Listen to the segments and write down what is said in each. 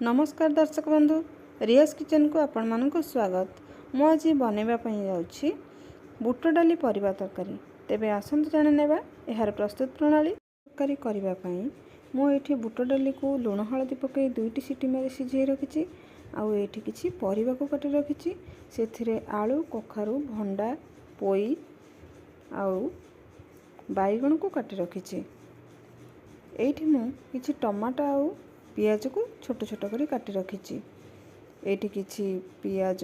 ନମସ୍କାର ଦର୍ଶକ ବନ୍ଧୁ, ରିୟାସ୍ କିଚେନ୍କୁ ଆପଣମାନଙ୍କୁ ସ୍ୱାଗତ। ମୁଁ ଆଜି ବନାଇବା ପାଇଁ ଯାଉଛି ବୁଟ ଡାଲି ପରିବା ତରକାରୀ। ତେବେ ଆସନ୍ତୁ ଜାଣିନେବା ଏହାର ପ୍ରସ୍ତୁତ ପ୍ରଣାଳୀ। ତରକାରୀ କରିବା ପାଇଁ ମୁଁ ଏଇଠି ବୁଟ ଡାଲିକୁ ଲୁଣ ହଳଦୀ ପକାଇ ଦୁଇଟି ସିଟି ମାରି ସିଝାଇ ରଖିଛି ଆଉ ଏଇଠି କିଛି ପରିବାକୁ କାଟି ରଖିଛି। ସେଥିରେ ଆଳୁ, କଖାରୁ, ଭଣ୍ଡା, ପୋଇ ଆଉ ବାଇଗଣକୁ କାଟି ରଖିଛି। ଏଇଠି ମୁଁ କିଛି ଟମାଟୋ ଆଉ ପିଆଜକୁ ଛୋଟ ଛୋଟ କରି କାଟି ରଖିଛି। ଏଇଠି କିଛି ପିଆଜ,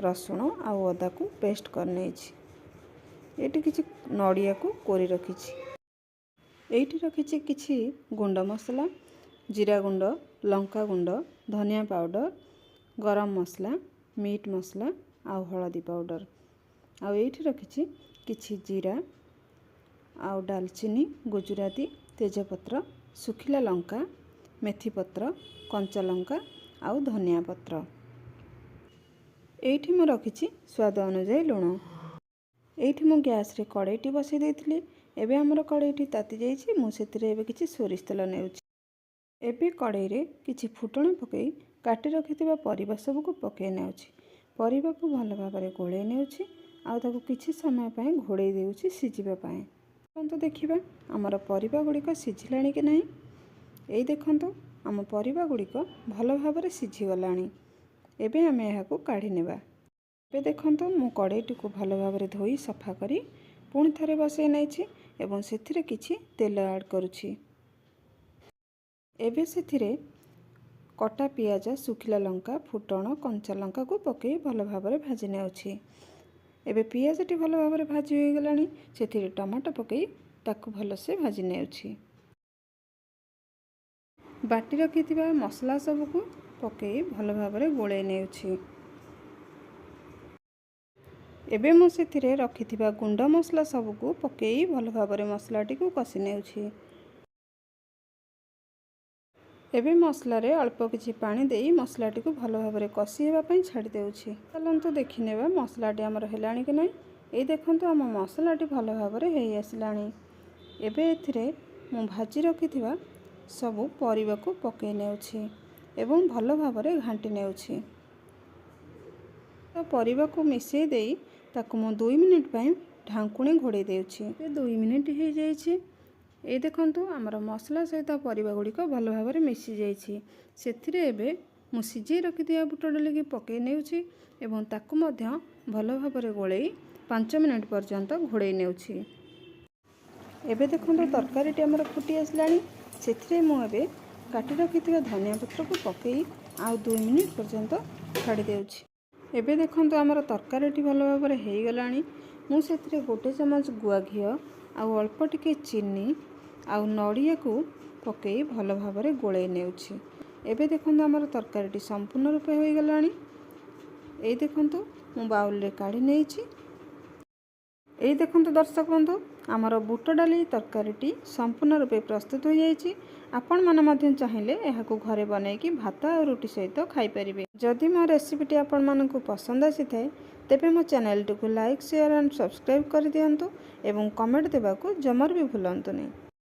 ରସୁଣ ଆଉ ଅଦାକୁ ପେଷ୍ଟ କରିନେଇଛି। ଏଇଠି କିଛି ନଡ଼ିଆକୁ କୋରି ରଖିଛି। ଏଇଠି ରଖିଛି କିଛି ଗୁଣ୍ଡ ମସଲା: ଜିରା ଗୁଣ୍ଡ, ଲଙ୍କା ଗୁଣ୍ଡ, ଧନିଆ ପାଉଡ଼ର, ଗରମ ମସଲା, ମିଟ୍ ମସଲା ଆଉ ହଳଦୀ ପାଉଡ଼ର। ଆଉ ଏଇଠି ରଖିଛି କିଛି ଜିରା ଆଉ ଡାଲଚିନି, ଗୁଜୁରାତି, ତେଜପତ୍ର, ଶୁଖିଲା ଲଙ୍କା, ମେଥି ପତ୍ର, କଞ୍ଚା ଲଙ୍କା ଆଉ ଧନିଆ ପତ୍ର। ଏଇଠି ମୁଁ ରଖିଛି ସ୍ୱାଦ ଅନୁଯାୟୀ ଲୁଣ। ଏଇଠି ମୁଁ ଗ୍ୟାସ୍ରେ କଡ଼େଇଟି ବସାଇ ଦେଇଥିଲି। ଏବେ ଆମର କଡ଼େଇଟି ତାତି ଯାଇଛି। ମୁଁ ସେଥିରେ ଏବେ କିଛି ସୋରିଷ ତେଲ ନେଉଛି। ଏବେ କଡ଼େଇରେ କିଛି ଫୁଟଣ ପକାଇ କାଟି ରଖିଥିବା ପରିବା ସବୁକୁ ପକାଇ ନେଉଛି। ପରିବାକୁ ଭଲ ଭାବରେ ଗୋଳେଇ ନେଉଛି ଆଉ ତାକୁ କିଛି ସମୟ ପାଇଁ ଘୋଡ଼େଇ ଦେଉଛି ସିଝିବା ପାଇଁ। ଚାଲନ୍ତୁ ଦେଖିବା ଆମର ପରିବା ଗୁଡ଼ିକ ସିଝିଲାଣି କି ନାହିଁ। ଏଇ ଦେଖନ୍ତୁ, ଆମ ପରିବା ଗୁଡ଼ିକ ଭଲ ଭାବରେ ସିଝିଗଲାଣି। ଏବେ ଆମେ ଏହାକୁ କାଢ଼ି ନେବା। ଏବେ ଦେଖନ୍ତୁ, ମୁଁ କଡ଼େଇଟିକୁ ଭଲ ଭାବରେ ଧୋଇ ସଫା କରି ପୁଣି ଥରେ ବସାଇ ନେଇଛି ଏବଂ ସେଥିରେ କିଛି ତେଲ ଆଡ଼୍ କରୁଛି। ଏବେ ସେଥିରେ କଟା ପିଆଜ, ଶୁଖିଲା ଲଙ୍କା, ଫୁଟଣ, କଞ୍ଚା ଲଙ୍କାକୁ ପକାଇ ଭଲ ଭାବରେ ଭାଜି ନେଉଛି। ଏବେ ପିଆଜଟି ଭଲ ଭାବରେ ଭାଜି ହୋଇଗଲାଣି। ସେଥିରେ ଟମାଟୋ ପକାଇ ତାକୁ ଭଲସେ ଭାଜି ନେଉଛି। ବାଟି ରଖିଥିବା ମସଲା ସବୁକୁ ପକାଇ ଭଲ ଭାବରେ ଗୋଳେଇ ନେଉଛି। ଏବେ ମୁଁ ସେଥିରେ ରଖିଥିବା ଗୁଣ୍ଡ ମସଲା ସବୁକୁ ପକାଇ ଭଲ ଭାବରେ ମସଲାଟିକୁ କଷି ନେଉଛି। ଏବେ ମସଲାରେ ଅଳ୍ପ କିଛି ପାଣି ଦେଇ ମସଲାଟିକୁ ଭଲ ଭାବରେ କଷି ହେବା ପାଇଁ ଛାଡ଼ି ଦେଉଛି। ଚାଲନ୍ତୁ ଦେଖିନେବା ମସଲାଟି ଆମର ହେଲାଣି କି ନାହିଁ। ଏଇ ଦେଖନ୍ତୁ, ଆମ ମସଲାଟି ଭଲ ଭାବରେ ହେଇ ଆସିଲାଣି। ଏବେ ଏଥିରେ ମୁଁ ଭାଜି ରଖିଥିବା ସବୁ ପରିବାକୁ ପକାଇ ନେଉଛି ଏବଂ ଭଲ ଭାବରେ ଘାଣ୍ଟି ନେଉଛି। ପରିବାକୁ ମିଶାଇ ଦେଇ ତାକୁ ମୁଁ 2 ମିନିଟ୍ ପାଇଁ ଢାଙ୍କୁଣୀ ଘୋଡ଼େଇ ଦେଉଛି। ଏବେ 2 ମିନିଟ୍ ହେଇଯାଇଛି। ଏଇ ଦେଖନ୍ତୁ, ଆମର ମସଲା ସହିତ ପରିବା ଗୁଡ଼ିକ ଭଲ ଭାବରେ ମିଶି ଯାଇଛି। ସେଥିରେ ଏବେ ମୁଁ ସିଝେଇ ରଖିଥିବା ବୁଟ ଡାଲିକି ପକାଇ ନେଉଛି ଏବଂ ତାକୁ ମଧ୍ୟ ଭଲ ଭାବରେ ଗୋଳେଇ 5 ମିନିଟ୍ ପର୍ଯ୍ୟନ୍ତ ଘୋଡ଼େଇ ନେଉଛି। ଏବେ ଦେଖନ୍ତୁ, ତରକାରୀଟି ଆମର ଫୁଟି ଆସିଲାଣି। ସେଥିରେ ମୁଁ ଏବେ କାଟି ରଖିଥିବା ଧନିଆ ପତ୍ରକୁ ପକାଇ ଆଉ 2 ମିନିଟ୍ ପର୍ଯ୍ୟନ୍ତ ଛାଡ଼ି ଦେଉଛି। ଏବେ ଦେଖନ୍ତୁ, ଆମର ତରକାରୀଟି ଭଲ ଭାବରେ ହେଇଗଲାଣି। ମୁଁ ସେଥିରେ ଗୋଟେ ଚାମଚ ଗୁଆ ଘିଅ ଆଉ ଅଳ୍ପ ଟିକେ ଚିନି ଆଉ ନଡ଼ିଆକୁ ପକାଇ ଭଲ ଭାବରେ ଗୋଳେଇ ନେଉଛି। ଏବେ ଦେଖନ୍ତୁ, ଆମର ତରକାରୀଟି ସମ୍ପୂର୍ଣ୍ଣ ରୂପେ ହୋଇଗଲାଣି। ଏଇ ଦେଖନ୍ତୁ, ମୁଁ ବାଉଲରେ କାଢ଼ି ନେଇଛି। ଏଇ ଦେଖନ୍ତୁ ଦର୍ଶକ ବନ୍ଧୁ, ଆମର ବୁଟ ଡାଲି ତରକାରୀଟି ସମ୍ପୂର୍ଣ୍ଣ ରୂପେ ପ୍ରସ୍ତୁତ ହୋଇଯାଇଛି। ଆପଣମାନେ ମଧ୍ୟ ଚାହିଁଲେ ଏହାକୁ ଘରେ ବନେଇକି ଭାତ ଆଉ ରୁଟି ସହିତ ଖାଇପାରିବେ। ଯଦି ମୋ ରେସିପିଟି ଆପଣମାନଙ୍କୁ ପସନ୍ଦ ଆସିଥାଏ, ତେବେ ମୋ ଚ୍ୟାନେଲଟିକୁ ଲାଇକ୍, ସେୟାର ଆଣ୍ଡ ସବସ୍କ୍ରାଇବ୍ କରିଦିଅନ୍ତୁ ଏବଂ କମେଣ୍ଟ ଦେବାକୁ ଜମାରୁ ବି ଭୁଲନ୍ତୁନି।